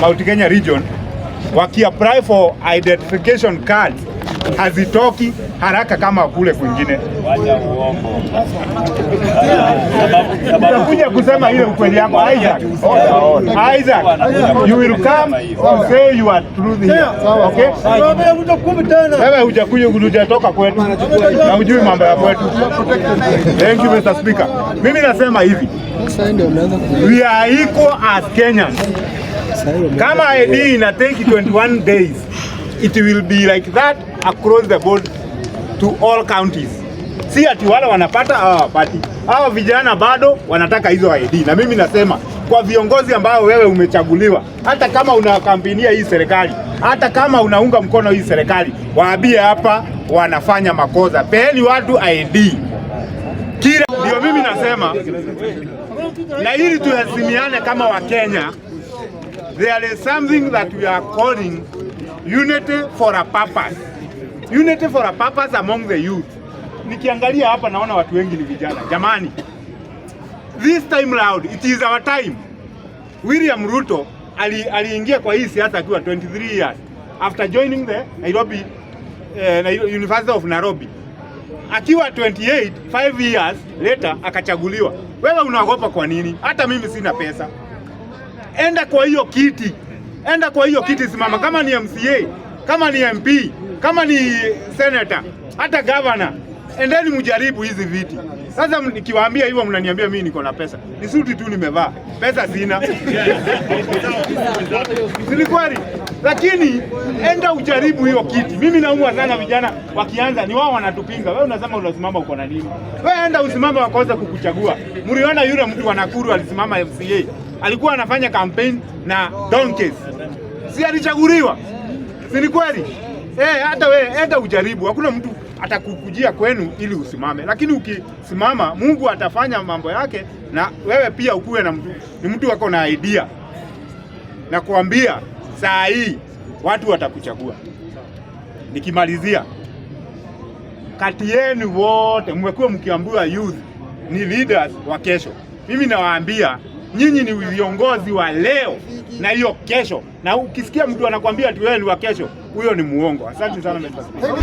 Mount Kenya region wakiapply for identification cards hazitoki haraka kama kule kwingine. Wacha uongo. Sababu Utakuja kusema ile ukweli yako, Isaac. Isaac, you will come to say your truth here. Okay? Wewe hujakuja, hujatoka kwetu na hujui mambo ya kwetu. Thank you, Mr. Speaker. Mimi nasema hivi, Sasa ndio wameanza ku we are equal as Kenyans. Kama ID ina take 21 days, it will be like that across the board to all counties. Si ati wale wanapata, hawapati. Hawa vijana bado wanataka hizo ID, na mimi nasema kwa viongozi ambao wewe umechaguliwa, hata kama unakampenia hii serikali, hata kama unaunga mkono hii serikali, waambie hapa wanafanya makosa, peeni watu ID kila. Ndio mimi nasema, na ili tuheshimiane kama Wakenya, there is something that we are calling unity for a purpose. Unity for a purpose among the youth. Nikiangalia hapa naona watu wengi ni vijana. Jamani, this time round it is our time. William Ruto aliingia kwa hii siasa akiwa 23 years after joining the University of Nairobi akiwa 28, 5 years later akachaguliwa. Wewe unaogopa kwa nini? Hata mimi sina pesa. Enda kwa hiyo kiti, enda kwa hiyo kiti, simama. Kama ni MCA, kama ni MP, kama ni senator, hata governor, endeni mjaribu hizi viti. Sasa nikiwaambia hivyo mnaniambia mimi niko na pesa. Ni suti tu nimevaa, pesa sina. Si ni kweli? Lakini enda ujaribu hiyo kiti. Mimi naumwa sana vijana wakianza, ni wao wanatupinga. Wewe unasema unasimama, uko na nini? Wewe enda usimame wakose kukuchagua. Mliona yule mtu wa Nakuru alisimama MCA, alikuwa anafanya campaign na donkeys, si alichaguliwa? Si ni kweli? Eh, hata wewe enda ujaribu. Hakuna mtu atakukujia kwenu ili usimame, lakini ukisimama Mungu atafanya mambo yake, na wewe pia ukuwe na mtu, ni mtu wako na idea na kuambia saa hii watu watakuchagua. Nikimalizia, kati yenu wote mmekuwa mkiambiwa youth ni leaders wa kesho. Mimi nawaambia nyinyi ni viongozi wa leo na hiyo kesho, na ukisikia mtu anakwambia ati wewe ni wa kesho, huyo ni muongo. Asante sana, Mr. Speaker.